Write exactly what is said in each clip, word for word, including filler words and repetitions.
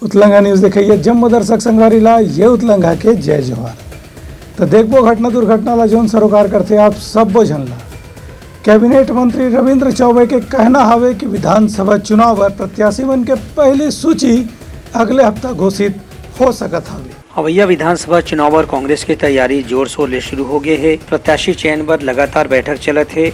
उतलंघा news देखइया जम्मो दर्शक संगवारी ला ये उतलंघा के जय जोहार। तो देखबो घटना दुर्घटना ला, जौन सरोकार करथे आप सब्बो झन ला। कैबिनेट मंत्री रविंद्र चौबे के कहना हवे कि विधानसभा चुनाव बर प्रत्याशी मन के पहली सूची अगले हफ्ता घोषित हो सकत हवे। अवइया विधानसभा चुनाव बर कांग्रेस के तैयारी जोर शोर ले शुरू हो गए हे। प्रत्याशी चयन बर लगातार बैठक चलत हे।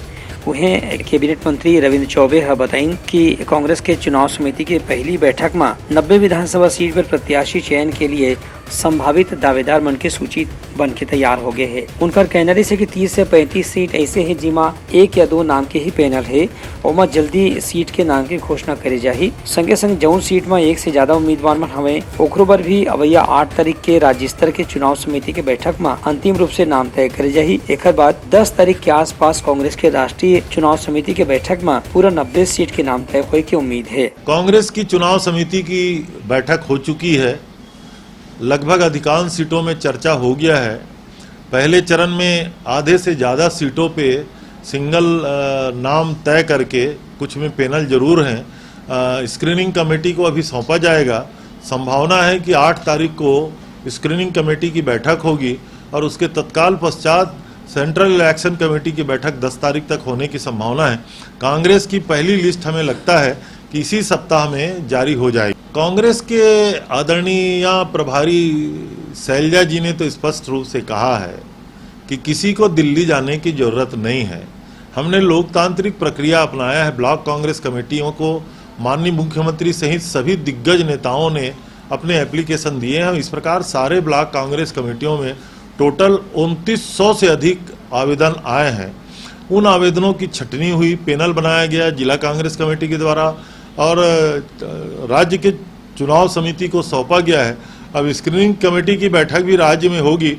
उहें, कैबिनेट मंत्री रविंद्र चौबे ह बताइन कि कांग्रेस के चुनाव समिति के पहली बैठक म नब्बे विधानसभा सीट पर प्रत्याशी चयन के लिए संभावित दावेदार मन के सूची बन के तैयार हो गए हे। उनकर कहना रिहिस हे कि तीस से पैंतीस सीट ऐसे हे, जिमा एक या दो नाम के ही पैनल हे, ओमा जल्दी सीट के नाम के घोषणा करे जाही। संगे संग जउन सीट म एक से ज्यादा उम्मीदवार मन हवय, ओखरो बर भी अवइया आठ तारीख के राज्य स्तर के चुनाव समिति के बैठक म अंतिम रूप से नाम तय करे जाही। एखर बाद दस तारीख के आसपास कांग्रेस के राष्ट्रीय चुनाव समिति के बैठक म पूरा नब्बे सीट के नाम तय होए के उम्मीद हे। कांग्रेस की चुनाव समिति की बैठक हो चुकी है। लगभग अधिकांश सीटों में चर्चा हो गया है। पहले चरण में आधे से ज़्यादा सीटों पे सिंगल, अ, नाम तय करके, कुछ में पैनल जरूर हैं। अ, स्क्रीनिंग कमेटी को अभी सौंपा जाएगा। संभावना है कि आठ तारीख को स्क्रीनिंग कमेटी की बैठक होगी और उसके तत्काल पश्चात सेंट्रल इलेक्शन कमेटी की बैठक दस तारीख तक होने की संभावना है। कांग्रेस की पहली लिस्ट हमें लगता है कि इसी सप्ताह में जारी हो जाएगी। कांग्रेस के आदरणीय प्रभारी शैलजा जी ने तो स्पष्ट रूप से कहा है कि किसी को दिल्ली जाने की जरूरत नहीं है। हमने लोकतांत्रिक प्रक्रिया अपनाया है। ब्लॉक कांग्रेस कमेटियों को माननीय मुख्यमंत्री सहित सभी दिग्गज नेताओं ने अपने एप्लीकेशन दिए हैं। इस प्रकार सारे ब्लॉक कांग्रेस कमेटियों में टोटल उनतीस सौ से अधिक आवेदन आए हैं। उन आवेदनों की छटनी हुई, पैनल बनाया गया जिला कांग्रेस कमेटी के द्वारा और, अ, राज्य के चुनाव समिति को सौंपा गया है। अब स्क्रीनिंग कमेटी की बैठक भी राज्य में होगी,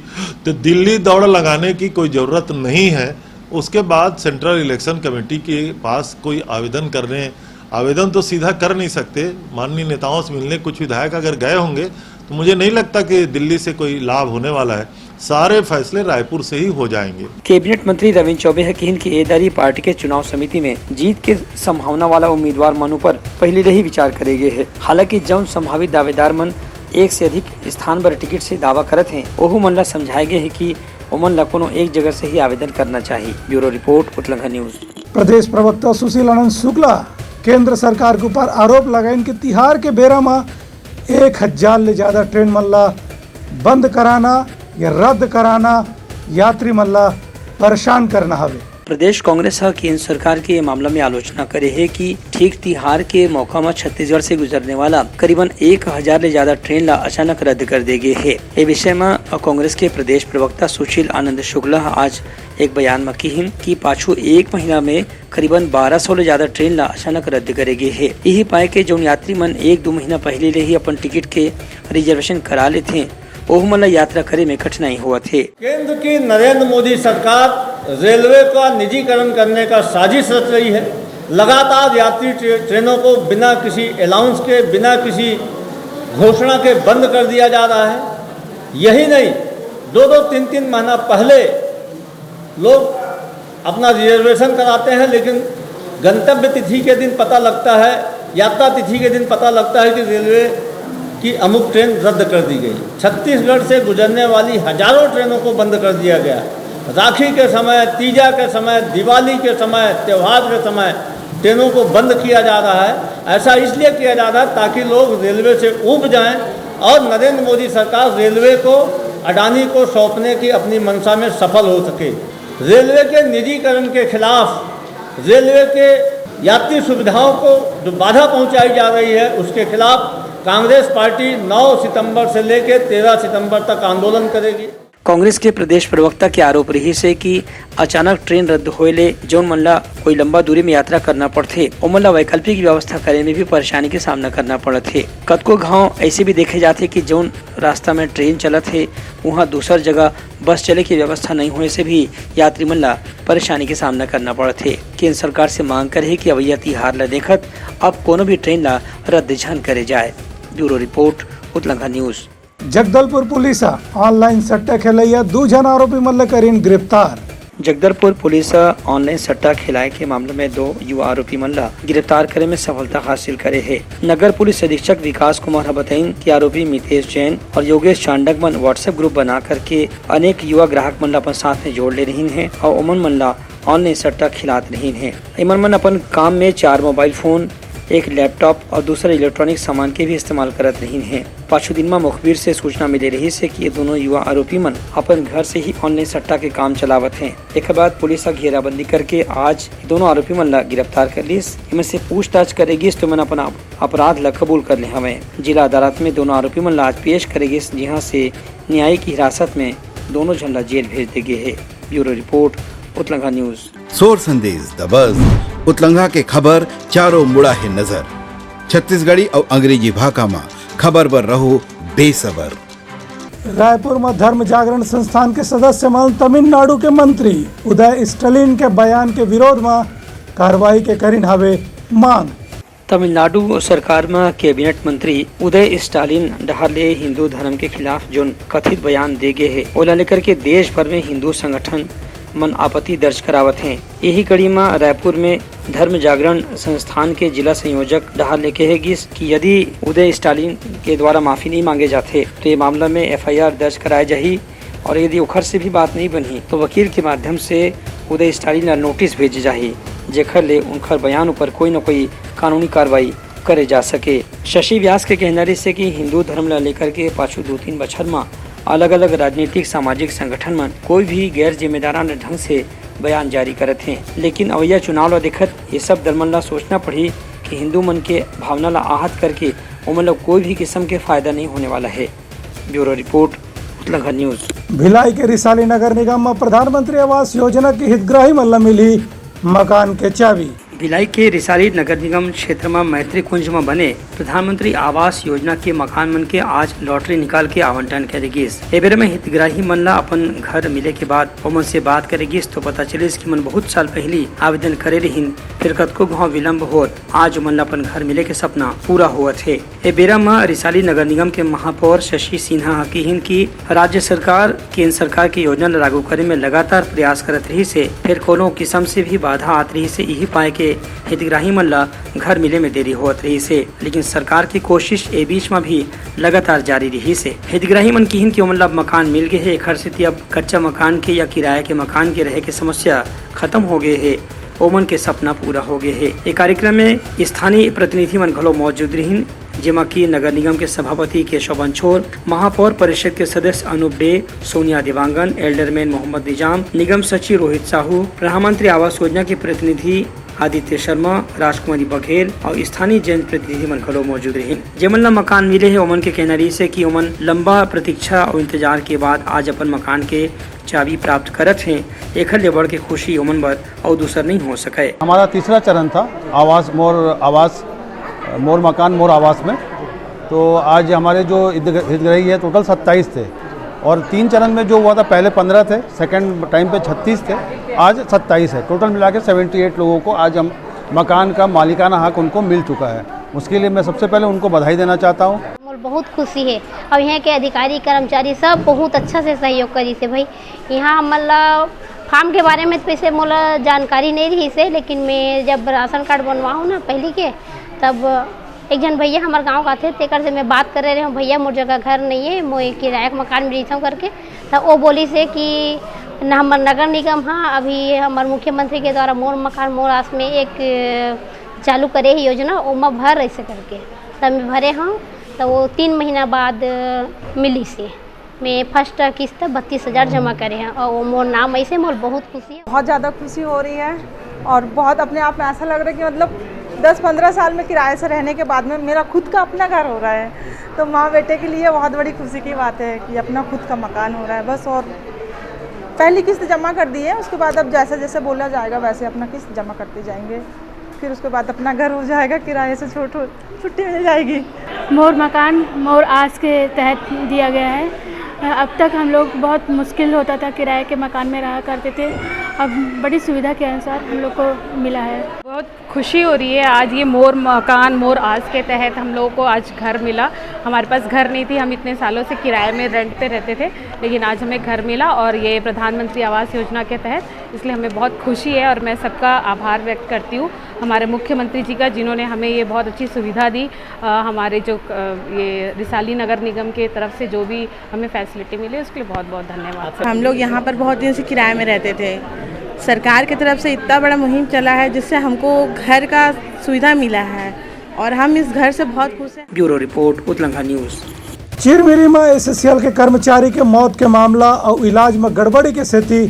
तो दिल्ली दौड़ लगाने की कोई ज़रूरत नहीं है। उसके बाद सेंट्रल इलेक्शन कमेटी के पास कोई आवेदन करने, आवेदन तो सीधा कर नहीं सकते। माननीय नेताओं से मिलने कुछ विधायक अगर गए होंगे, तो मुझे नहीं लगता कि दिल्ली से कोई लाभ होने वाला है। सारे फैसले रायपुर से ही हो जाएंगे। कैबिनेट मंत्री रविंद्र चौबे ह किहिन कि ए दारी पार्टी के चुनाव समिति में जीत के संभावना वाला उम्मीदवार मन ऊपर पहले ले ही विचार करे गे हे। हालांकि जौन संभावित दावेदार मन एक से अधिक स्थान बर टिकट से दावा करत हें, ओहू मन ला समझाए गे हे कि ओमन ला कोनो एक जगह से ही आवेदन करना चाही। Bureau report, Utlangha news. प्रदेश प्रवक्ता सुशील आनंद शुक्ला केंद्र सरकार के ऊपर आरोप लगाइन कि तिहार के बेरा म एक हजार ले ज्यादा ट्रेन मन ला बंद कराना या रद्द कराना यात्री मन ला परेशान करना हवे। प्रदेश कांग्रेस ह केंद्र सरकार के ये मामला में आलोचना करे हे कि ठीक तिहार के मौका म छत्तीसगढ़ से गुजरने वाला करीबन एक हजार ले ज्यादा ट्रेन ला अचानक रद्द कर दे गे हे। ए विषय म कांग्रेस के प्रदेश प्रवक्ता सुशील आनंद शुक्ला ह आज एक बयान म किहिन कि पाछू एक महीना में करीबन बारह सौ ले ज्यादा ट्रेन ला अचानक रद्द करे गे हे। इही पाय के जउन यात्री मन एक दू महीना पहले ले ही अपन टिकट के रिजर्वेशन करा लेथे, ओहू मन ला यात्रा करे में कठिनाई होवत हे। केंद्र की नरेंद्र मोदी सरकार रेलवे का निजीकरण करने का साजिश रच रही है। लगातार यात्री ट्रे-, ट्रेनों को बिना किसी अनाउंस के, बिना किसी घोषणा के बंद कर दिया जा रहा है। यही नहीं, दो दो तीन तीन महीना पहले लोग अपना रिजर्वेशन कराते हैं, लेकिन गंतव्य तिथि के दिन पता लगता है, यात्रा तिथि के दिन पता लगता है कि रेलवे की अमुक ट्रेन रद्द कर दी गई। छत्तीसगढ़ से गुजरने वाली हजारों ट्रेनों को बंद कर दिया गया। राखी के समय, तीजा के समय, दिवाली के समय, त्यौहार के समय ट्रेनों को बंद किया जा रहा है। ऐसा इसलिए किया जा रहा है ताकि लोग रेलवे से ऊब जाएं और नरेंद्र मोदी सरकार रेलवे को, अडानी को सौंपने की अपनी मंशा में सफल हो सके। रेलवे के निजीकरण के खिलाफ, रेलवे के यात्री सुविधाओं को जो बाधा पहुंचाई जा रही है, उसके खिलाफ कांग्रेस पार्टी नौ सितंबर से लेकर तेरह सितंबर तक आंदोलन करेगी। कांग्रेस के प्रदेश प्रवक्ता के आरोप रिहिस हे कि अचानक ट्रेन रद्द होए ले जउन मन ला कोई लंबा दूरी में यात्रा करना पड़थे, ओमन ला वैकल्पिक व्यवस्था करे में भी परेशानी के सामना करना पड़त हे। कतको घांव ऐसे भी देखे जाथे कि जउन रास्ता में ट्रेन चलत हे, उहां दूसर जगह बस चले के व्यवस्था नइ होए से भी यात्री मन ला परेशानी के सामना करना पड़त हे। केंद्र सरकार से मांग करे हे कि अवइया तिहार ला देखत अब कोनो भी ट्रेन ला रद्द झन करे जाए। Bureau report, Utlangha news. Jagdalpur police ह ऑनलाइन सट्टा खेलइया दू झन आरोपी मन ल करिन गिरफ्तार। जगदलपुर पुलिस ह ऑनलाइन सट्टा खिलाए के मामला में दो युवा आरोपी मन ला गिरफ्तार करे में सफलता हासिल करे हे। नगर पुलिस अधीक्षक विकास कुमार ह बताइन कि आरोपी मितेश जैन और योगेश चांडक मन WhatsApp ग्रुप बना करके अनेक युवा ग्राहक मन ला अपन साथ में जोड़ ले रहिन हे और ओमन मन ला ऑनलाइन सट्टा खिलात रहिन हे। एमन मन अपन काम में चार मोबाइल फोन, एक लैपटॉप और दूसरा इलेक्ट्रॉनिक सामान के भी इस्तेमाल करत रहिन हे। पाछू दिन म मुखबिर से सूचना मिले रहिस हे कि ये दोनों युवा आरोपी मन अपन घर से ही ऑनलाइन सट्टा के काम चलावत हें। एकर बाद पुलिस ह घेराबंदी करके आज दोनों आरोपी मन ला गिरफ्तार कर लिस। एमन से पूछताछ करे गिस तो एमन अपन अप-, अपराध ला कबूल कर ले हवय। जिला अदालत में दोनों आरोपी मन ला आज पेश करे गिस, जिहां से न्यायिक हिरासत में दोनों झन ला जेल भेज दे गे हे। Bureau report, Utlangha news. सोर संदेश दबस, उतलंघा के खबर चारों मुड़ा हे नजर। छत्तीसगढ़ी अउ अंग्रेजी भाखा म खबर बर रहो बेसबर। रायपुर म धर्म जागरण संस्थान के सदस्य मन तमिलनाडु के मंत्री उदय स्टालिन के बयान के विरोध म कार्रवाई के करिन हावे मांग। तमिलनाडु सरकार म कैबिनेट मंत्री उदय स्टालिन डहार ले हिंदू धर्म के खिलाफ जोन कथित बयान दे गे हे, ओला लेकर के देश भर में हिंदू संगठन मन आपत्ति दर्ज करावत हें। यही कड़ी म रायपुर में धर्म जागरण संस्थान के जिला संयोजक डहार ले कहे गिस कि यदि उदय स्टालिन के द्वारा माफी नहीं मांगे जाथे, तो ये मामला में FIR दर्ज कराए जाही और यदि ओखर से भी बात नहीं बनही, तो वकील के माध्यम से उदय स्टालिन ला नोटिस भेजे जाही, जेखर ले उनखर बयान ऊपर कोई न कोई कानूनी कार्रवाई करे जा सके। शशि व्यास के कहना रहिस हे कि हिंदू धर्म ला लेकर के पाछू दो तीन बछर म अलग-अलग राजनीतिक सामाजिक संगठन मन कोई भी गैर जिम्मेदाराना ढंग से बयान जारी करत हें, लेकिन अवइया चुनाव ला देखत ये सब दल मन ला सोचना पड़ही कि हिंदू मन के भावना ला आहत करके ओमन ला कोई भी किस्म के फायदा नहीं होने वाला हे। Bureau report, Utlangha news. Bhilai के रिसाली नगर निगम म प्रधानमंत्री आवास योजना के हितग्राही मन ल मिलही मकान के चाबी। भिलाई के रिसाली नगर निगम क्षेत्र म मैत्री कुंज म बने प्रधानमंत्री आवास योजना के मकान मन के आज लॉटरी निकाल के आवंटन करे गिस। ए बेरा म हितग्राही मन ल अपन घर मिले के बाद ओमन से बात करे गिस तो पता चलिस कि मन बहुत साल पहिली आवेदन करे रिहिन, फिर कतको घाव विलंब होत आज ओमन ल अपन घर मिले के सपना पूरा होवत हे। ए बेरा म रिसाली नगर निगम के महापौर शशि सिन्हा ह किहिन कि राज्य सरकार केंद्र सरकार के योजना ल लागू करे में लगातार प्रयास करत रहिस हे, फेर कोनो किसम से भी बाधा आत रहिस हे, इही पाय के हितग्राही मन ल घर मिले में देरी होवत रहिस हे, लेकिन सरकार के कोशिश ए बीच म भी लगातार जारी रहिस हे। हितग्राही मन किहिन कि ओमन ल अब मकान मिल गे हे, एखर सेती अब कच्चा मकान के या किराया के मकान के रहे के समस्या खत्म हो गे हे, ओमन के सपना पूरा हो गे हे। ए कार्यक्रम में स्थानीय प्रतिनिधि मन घलो मौजूद रहिन, जेमा कि नगर निगम के सभापति केशव बंछोर, महापौर परिषद के सदस्य अनूप डे, सोनिया देवांगन, एल्डरमैन मोहम्मद निजाम, निगम सचिव रोहित साहू, प्रधानमंत्री आवास योजना के प्रतिनिधि आदित्य शर्मा, राजकुमारी बघेल अउ स्थानीय जनप्रतिनिधि मन घलो मौजूद रहिन। जेमन ल मकान मिले हे, ओमन के कहना रहिस हे कि ओमन लंबा प्रतीक्षा अउ इंतजार के बाद आज अपन मकान के चाबी प्राप्त करत हें। एखर ले बढ़ के खुशी ओमन बर अउ दूसर नइ हो सकय। हमारा तीसरा चरण था आवास मोर आवास, मोर मकान मोर आवास में। तो आज हमारे जो हित-, हितग्राही है, टोटल सत्ताईस थे और तीन चरण में जो हुआ था, पहले पन्द्रह थे, सेकंड टाइम पे छत्तीस थे, आज सत्ताईस है। टोटल मिला के सेवेंटी एट लोगों को आज हम मकान का मालिकाना हक उनको मिल चुका है। उसके लिए मैं सबसे पहले उनको बधाई देना चाहता हूँ। मोर बहुत खुशी है। अब यहाँ के अधिकारी कर्मचारी सब बहुत अच्छा से सहयोग करिस हे भाई। यहाँ हमन ला फार्म के बारे में तो वैसे मोला जानकारी नहीं रहिस हे, लेकिन मैं जब राशन कार्ड बनवाहूँ ना पहली के, तब एक झन भैया हमर गाँव के आथे, तेकर से मैं बात करे रहे हूँ, "भैया, मोर जगह घर नहीं है, मोर एक किराया के मकान में रहिथौं," करके। तब वो बोलिस हे कि न, हमर नगर निगम हा अभी हमर मुख्यमंत्री के द्वारा मोर मकान मोर आस में एक चालू करे हे योजना, ओमा भर ऐसे करके। तब मैं भरे हूँ, तो वो तीन महीना बाद मिलिस हे। मैं फर्स्ट किस्त बत्तीस हजार जमा करे हैं और वो मोर नाम ऐसे, मोर बहुत खुशी है। बहुत ज़्यादा खुशी हो रही है और बहुत अपने आप में ऐसा लग रहा है कि मतलब दस पन्द्रह साल में किराए से रहने के बाद में मेरा खुद का अपना घर हो रहा है, तो माँ बेटे के लिए बहुत बड़ी खुशी की बात है कि अपना खुद का मकान हो रहा है बस। और पहली किस्त जमा कर दी है, उसके बाद अब जैसे जैसे बोला जाएगा वैसे अपना किस्त जमा करते जाएंगे, फिर उसके बाद अपना घर हो जाएगा, किराए से छोड़, छुट्टी मिल जाएगी। मोर मकान मोर आस के तहत दिया गया है। अब तक हम लोग बहुत मुश्किल होता था, किराए के मकान में रहा करते थे, अब बड़ी सुविधा के अनुसार हम लोग को मिला है। बहुत खुशी हो रही है। आज ये मोर मकान मोर आस के तहत हम लोगों को आज घर मिला। हमारे पास घर नहीं थी, हम इतने सालों से किराए में, रेंट पे रहते थे, लेकिन आज हमें घर मिला और ये प्रधानमंत्री आवास योजना के तहत, इसलिए हमें बहुत खुशी है और मैं सबका आभार व्यक्त करती हूँ हमारे मुख्यमंत्री जी का, जिन्होंने हमें ये बहुत अच्छी सुविधा दी। अ, हमारे जो अ, ये रिसाली नगर निगम के तरफ से जो भी हमें फैसिलिटी मिली, उसके लिए बहुत बहुत धन्यवाद। हम लोग यहाँ पर बहुत दिन से किराए में रहते थे। सरकार की तरफ से इतना बड़ा मुहिम चला है, जिससे हमको घर का सुविधा मिला है और हम इस घर से बहुत खुश हैं। Bureau report, Utlangha news. Chirimiri म एससीएल के कर्मचारी के मौत के मामला अउ इलाज म गड़बड़ी के सेती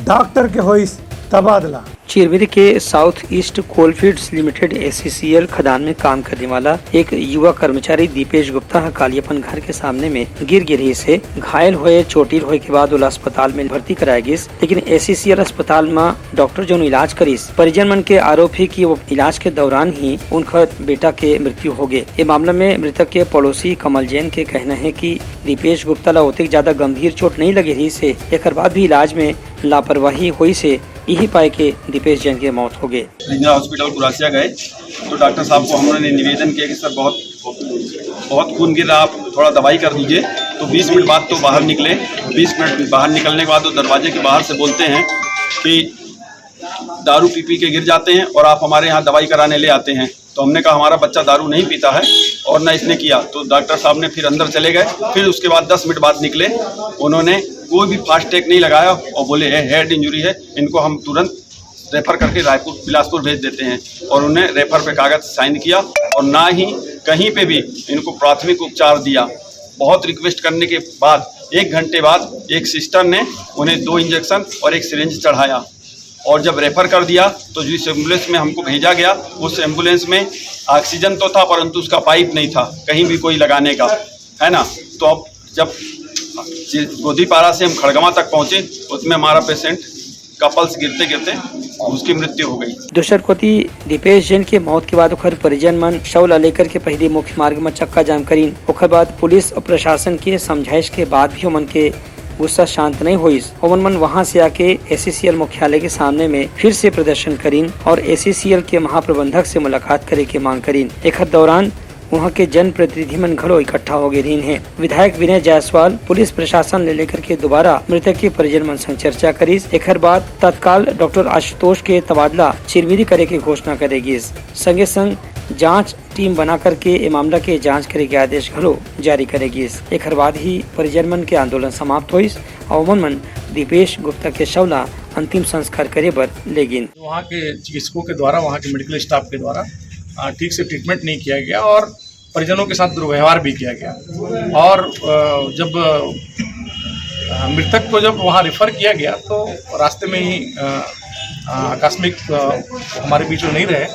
डॉक्टर के होइस तबादला। चिरमिरी के south east coalfields limited SCL खदान में काम करने वाला एक युवा कर्मचारी दीपेश गुप्ता ह काली अपन घर के सामने में गिर गिर से घायल होए, चोटिल होए के बाद ओला अस्पताल में भर्ती कराया गिस, लेकिन एससीएल अस्पताल म डॉक्टर जोन इलाज करिस। परिजन मन के आरोप हे कि वो इलाज के दौरान ही उनकर बेटा के मृत्यु हो गए। ये मामला में मृतक के पड़ोसी कमल जैन के कहना है कि दीपेश गुप्ता ला ओतेक ज्यादा गंभीर चोट नहीं लगे रहिस हे, एकर बाद भी इलाज में लापरवाही होइस हे, यही पाए के दीपेश जैन के मौत हो गए। रीजनल हॉस्पिटल कुरासिया गए तो डॉक्टर साहब को हमने निवेदन किया कि सर बहुत बहुत खून गिर रहा, आप थोड़ा दवाई कर दीजिए। तो बीस मिनट बाद तो बाहर निकले। बीस मिनट बाहर निकलने के बाद वो दरवाजे के बाहर से बोलते हैं कि दारू पी पी के गिर जाते हैं और आप हमारे यहाँ दवाई कराने ले आते हैं। तो हमने कहा हमारा बच्चा दारू नहीं पीता है और ना इसने किया। तो डॉक्टर साहब ने फिर अंदर चले गए। फिर उसके बाद दस मिनट बाद निकले। उन्होंने कोई भी फास्ट ट्रैक नहीं लगाया और बोले ये हेड इंजरी है, इनको हम तुरंत रेफर करके रायपुर, बिलासपुर भेज देते हैं। और उन्हें रेफर पे कागज साइन किया और ना ही कहीं पे भी इनको प्राथमिक उपचार दिया। बहुत रिक्वेस्ट करने के बाद एक घंटे बाद एक सिस्टर ने उन्हें दो इंजेक्शन और एक सिरिंज चढ़ाया और जब रेफर कर दिया तो जिस एम्बुलेंस में हमको भेजा गया, उस एम्बुलेंस में ऑक्सीजन तो था परंतु उसका पाइप नहीं था कहीं भी कोई लगाने का, है ना। तो अब जब जि- गोदीपारा से हम खड़गवां तक पहुंचे, उसमें हमारा पेशेंट का पल्स गिरते गिरते उसकी मृत्यु हो गई। दूसर कोति दीपेश जैन के मौत के बाद ओखर परिजन मन शव ला लेकर के पहली मुख्य मार्ग में चक्का जाम करीन। ओखर बाद पुलिस और प्रशासन के समझाइश के बाद भी ओमन के गुस्सा शांत नहीं होइस। ओमन मन वहां से आके एससीएल मुख्यालय के सामने में फिर से प्रदर्शन करीन और एससीएल के महाप्रबंधक से मुलाकात करे के मांग करीन। एखर दौरान वहां के जनप्रतिनिधि मन घलो इकट्ठा हो गए रहिन हे। विधायक विनय जायसवाल पुलिस प्रशासन ले लेकर के दोबारा मृतक के परिजन मन संग चर्चा करिस। एखर बाद तत्काल डॉक्टर आशुतोष के तबादला चिरमिरी करे के घोषणा करे गिस। संगे संग जांच टीम बना करके ए मामला के जांच करे के आदेश घलो जारी करे गिस। एखर बाद ही परिजन मन के आंदोलन समाप्त होइस और ओमन मन दीपेश गुप्ता के शव ला अंतिम संस्कार करे बर ले गिन। वहाँ के चिकित्सकों के द्वारा, वहाँ के मेडिकल स्टाफ के द्वारा अ, ठीक से ट्रीटमेंट नहीं किया गया और परिजनों के साथ दुर्व्यवहार भी किया गया। और अ, जब अ, मृतक को जब वहाँ रेफर किया गया तो रास्ते में ही अ, अ, आकस्मिक अ, हमारे बीच में नहीं रहे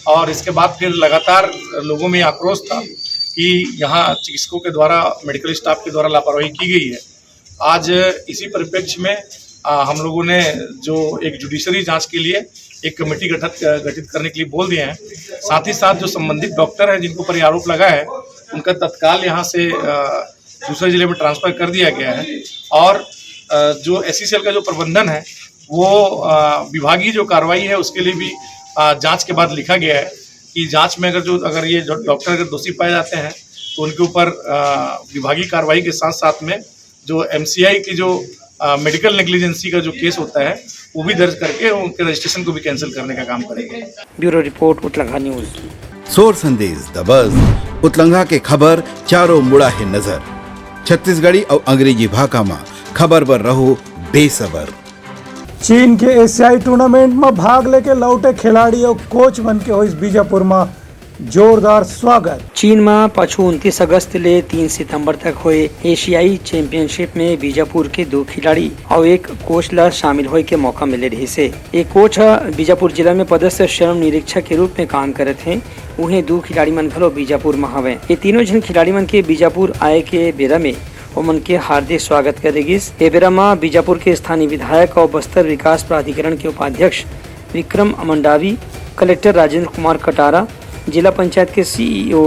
और इसके बाद फिर लगातार लोगों में आक्रोश था कि यहाँ चिकित्सकों के द्वारा, मेडिकल स्टाफ के द्वारा लापरवाही की गई है। आज इसी परिप्रेक्ष्य में अ, हम लोगों ने जो एक जुडिशरी जांच के लिए एक कमेटी गठित गठित करने के लिए बोल दिए हैं। साथ ही साथ जो संबंधित डॉक्टर हैं जिनके ऊपर ये आरोप लगा है, उनका तत्काल यहाँ से अ, दूसरे जिले में ट्रांसफर कर दिया गया है और अ, जो एससीएल का जो प्रबंधन है वो अ, विभागीय जो कार्रवाई है उसके लिए भी अ, जांच के बाद लिखा गया है कि जांच में अगर जो अगर ये जो डॉक्टर अगर दोषी पाए जाते हैं तो उनके ऊपर अ, विभागीय कार्रवाई के साथ साथ में जो एमसीआई की जो मेडिकल नेग्लिजेंसी का जो केस होता है वो भी दर्ज करके उनके रजिस्ट्रेशन को भी कैंसिल करने का काम करेंगे। Bureau report, Utlangha news. सोर संदेश दबस, उतलंघा के खबर चारों मुड़ा हे नजर। छत्तीसगढ़ी अउ अंग्रेजी भाखा म खबर बर रहो बेसबर। चीन के एशियाई टूर्नामेंट म भाग लेके लौटे खिलाड़ी अउ कोच मन के होइस बीजापुर म जोरदार स्वागत। चीन म पाछू उनतीस अगस्त ले तीन सितंबर तक होए एशियाई चैंपियनशिप में बीजापुर के दो खिलाड़ी अउ एक कोच ला शामिल होए के मौका मिले रहिस हे। ये कोच ह बीजापुर जिला में पदस्थ श्रम निरीक्षक के रूप में काम करत हे। उहें दू खिलाड़ी मन घलो बीजापुर म हवय। ये तीनों झन खिलाड़ी मन के बीजापुर आए के बेरा में ओमन के हार्दिक स्वागत करे गिस। ए बेरा म बीजापुर के स्थानीय विधायक अउ बस्तर विकास प्राधिकरण के उपाध्यक्ष विक्रम मंडावी, कलेक्टर राजेंद्र कुमार कटारा, जिला पंचायत के सीईओ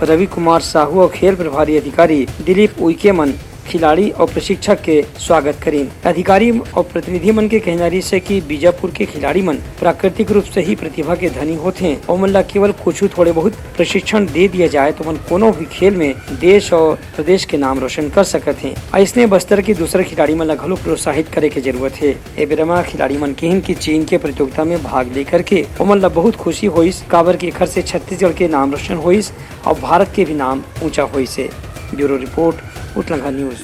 रवि कुमार साहू अउ खेल प्रभारी अधिकारी दिलीप उइके मन खिलाड़ी और प्रशिक्षक के स्वागत करीन। अधिकारी और प्रतिनिधि मन के कहना रहिस हे कि बीजापुर के खिलाड़ी मन प्राकृतिक रूप से ही प्रतिभा के धनी होथे। ओमन ला केवल कुछ थोड़े बहुत प्रशिक्षण दे दिया जाए, तो ओमन कोनो भी खेल में देश और प्रदेश के नाम रोशन कर सकत हे। अइसने बस्तर के दूसर खिलाड़ी मन ला घलो प्रोत्साहित करे के जरूरत हे। ए बेरा म खिलाड़ी मन किहिन कि चीन के प्रतियोगिता में भाग लेकर के ओमन ला बहुत खुशी होइस, काबर कि एखर से छत्तीसगढ़ के नाम रोशन होइस और भारत के भी नाम ऊंचा होइस हे। Bureau report, Utlanga news.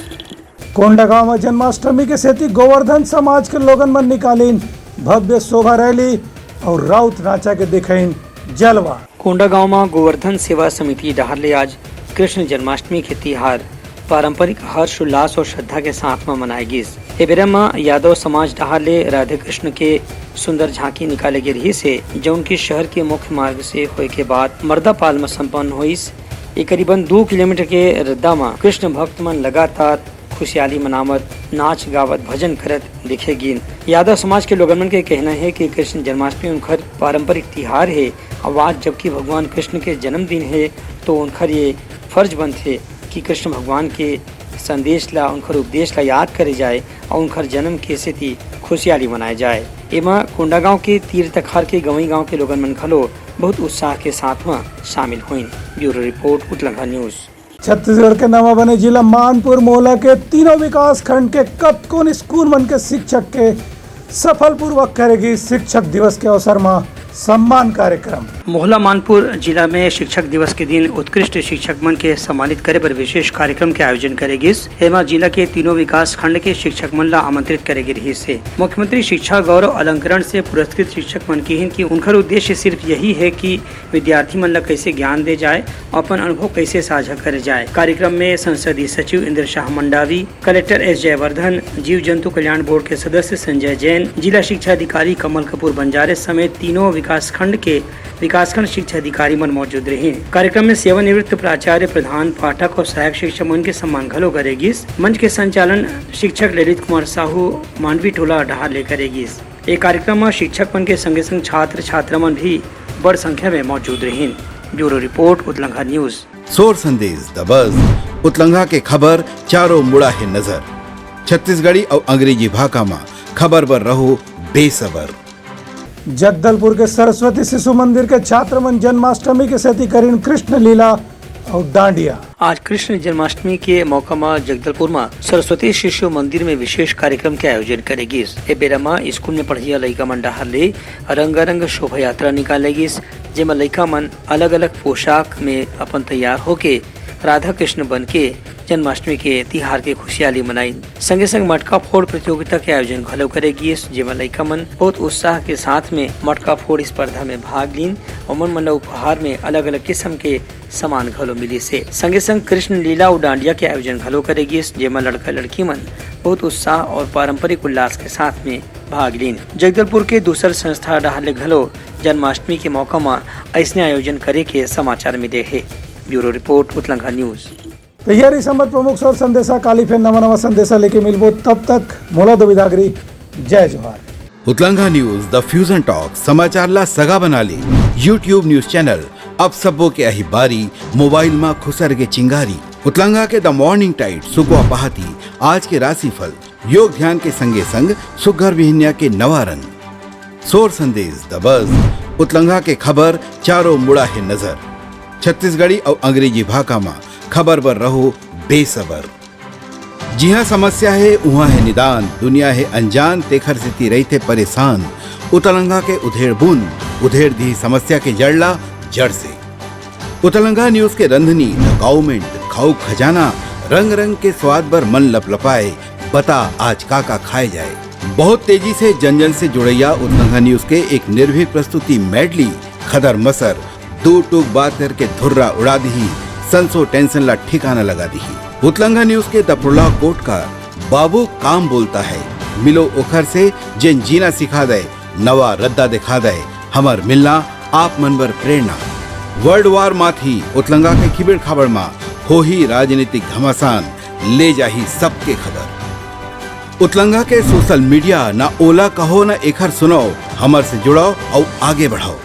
Kondagaon म जन्माष्टमी के सेती गोवर्धन समाज के लोगन मन निकालिन भव्य शोभा रैली और राउत नाचा के दिखाइन जलवा। कोंडागांव म गोवर्धन सेवा समिति डहार ले आज कृष्ण जन्माष्टमी के तिहार पारंपरिक हर्षोल्लास और श्रद्धा के साथ म मनाए गिस। ए बेरा म यादव समाज डहार ले राधे कृष्ण के सुंदर झांकी निकाले गे रिहिस हे, जउन की शहर के मुख्य मार्ग से होए के बाद मर्दापाल म संपन्न होइस। ये करीबन दो किलोमीटर के रद्दा म कृष्ण भक्त मन लगातार खुशियाली मनावत, नाच गावत, भजन करत देखे गिन। यादव समाज के लोगन मन के कहना हे कि कृष्ण जन्माष्टमी उनकर पारंपरिक तिहार हे। अब आज जबकि भगवान कृष्ण के जन्मदिन हे, तो उनकर ये फर्ज बनथे कि कृष्ण भगवान के संदेश ला, उनकर उपदेश ला याद करे जाए और उनकर जन्म के सेती खुशियाली मनाए जाए। एमा कोंडागांव के तीर तखार के गंवई गांव के लोगन मन घलो बहुत उत्साह के साथ म शामिल होइन। Bureau report, Utlanga news. Chhattisgarh के नवा बने जिला मानपुर मोहला के तीनों विकास खंड के कतकोन स्कूल मन के शिक्षक के सफलपूर्वक करे गिस शिक्षक दिवस के अवसर म सम्मान कार्यक्रम। मोहला मानपुर जिला में शिक्षक दिवस के दिन उत्कृष्ट शिक्षक मन के सम्मानित करे बर विशेष कार्यक्रम के आयोजन करे गिस। एमा जिला के तीनों विकास खंड के शिक्षक मन ला आमंत्रित करे गे रिहिस हे। मुख्यमंत्री शिक्षा गौरव अलंकरण से पुरस्कृत शिक्षक मन किहिन कि उनकर उद्देश्य सिर्फ यही हे कि विद्यार्थी मन ला कइसे ज्ञान दे जाए, अपन अनुभव कइसे साझा करे जाए। कार्यक्रम में संसदीय सचिव इंद्र शाह मंडावी, कलेक्टर एस जयवर्धन, जीव जंतु कल्याण बोर्ड के सदस्य संजय जैन, जिला शिक्षा अधिकारी कमल कपूर बंजारे समेत तीनों विकासखंड के विकासखंड शिक्षा अधिकारी मन मौजूद रहिन। कार्यक्रम में सेवानिवृत्त प्राचार्य, प्रधान पाठक और सहायक शिक्षक मन के सम्मान घलो करे गिस। मंच के संचालन शिक्षक ललित कुमार साहू मांडवी टोला डहार ले करे गिस। ए कार्यक्रम म शिक्षक मन के संगे संग छात्र छात्रा मन भी बड़ संख्या में मौजूद रहिन। Bureau report, Utlanga news. सोर संदेश, द बज, उतलंगा के खबर चारों मुड़ा हे नजर। छत्तीसगढ़ी अउ अंग्रेजी भाखा म खबर बर रहो बेसबर। जगदलपुर के सरस्वती शिशु मंदिर के छात्र मन जन्माष्टमी के सेती करिन कृष्ण लीला अउ डांडिया। आज कृष्ण जन्माष्टमी के मौका म जगदलपुर म सरस्वती शिशु मंदिर में विशेष कार्यक्रम के आयोजन करे गिस। ए बेरा म स्कूल में पढ़इया लइका मन डहार ले रंगारंग शोभा यात्रा निकाले गिस, जेमा लइका मन अलग-अलग पोशाक में अपन तैयार होके राधा कृष्ण बन के जन्माष्टमी के तिहार के खुशियाली मनाइन। संगे संग मटका फोड़ प्रतियोगिता के आयोजन घलो करे गिस, जेमा लइका मन बहुत उत्साह के साथ में मटका फोड़ स्पर्धा में भाग लीन। ओमन मन ल उपहार में अलग-अलग किस्म के सामान घलो मिलिस हे। संगे संग कृष्ण लीला अउ डांडिया के आयोजन घलो करे गिस, जेमा लड़का लड़की मन बहुत उत्साह और पारंपरिक उल्लास के साथ में भाग लीन। जगदलपुर के दूसर संस्था डहार ले घलो जन्माष्टमी के मौका म अइसने आयोजन करे के समाचार मिले हे। Bureau report, Utlanga news. त ये रहिस हमर प्रमुख सोर संदेशा। काली फेर नवा नवा संदेशा लेके मिलबो, तब तक मोला दो बिदागरी। जय जोहार। उतलंगा न्यूज, द फ्यूजन टॉक, समाचार ला सगा बना ले। YouTube न्यूज चैनल अब सबो के अही बारी, मोबाइल मा खुसर के चिंगारी। उतलंगा के द मॉर्निंग टाइड, सुकवा पहाती, आज के राशिफल, योग ध्यान के संगे संग सुग्घर बिहनिया के नवा रंग। सोर संदेश, द बज, उतलंगा के खबर चारों मुड़ा हे नजर। छत्तीसगढ़ी अउ अंग्रेजी भाखा मा खबर बर रहो बेसबर। जिहाँ समस्या हे, उहाँ हे निदान, दुनिया हे अनजान, तेखर सेती रहिथे परेशान। उतलंगा के उधेड़ बुन, उधेड़ दिही समस्या के जड़ ला जड़ से। उतलंगा न्यूज के रंधनी, द काउमेंट, खाऊ खजाना, रंग रंग के स्वाद बर मन लपलपाए, बता आज का का खाए जाए। बहुत तेजी से जन जन से जुड़ैया उतलंगा न्यूज के एक निर्भीक प्रस्तुति मेडली, खदर मसर, दू टूक बात करके धुर्रा उड़ा दिही, संसो टेंशन ला ठिकाना लगा दिही। उतलंगा न्यूज के दपरोला कोट का बाबू काम बोलता है, मिलो ओखर से जेन जीना सिखा दे, नवा रद्दा दिखा दे, हमर मिलना आप मन बर प्रेरणा। वर्ल्ड वार माथी उतलंगा के खिबेड़ खाबड़ मा होही राजनीतिक घमासान, ले जाही सबके खबर। उतलंगा के सोशल मीडिया, ना ओला कहो ना एखर सुनाओ, हमर से जुड़ाओ अउ आगे बढ़ाओ।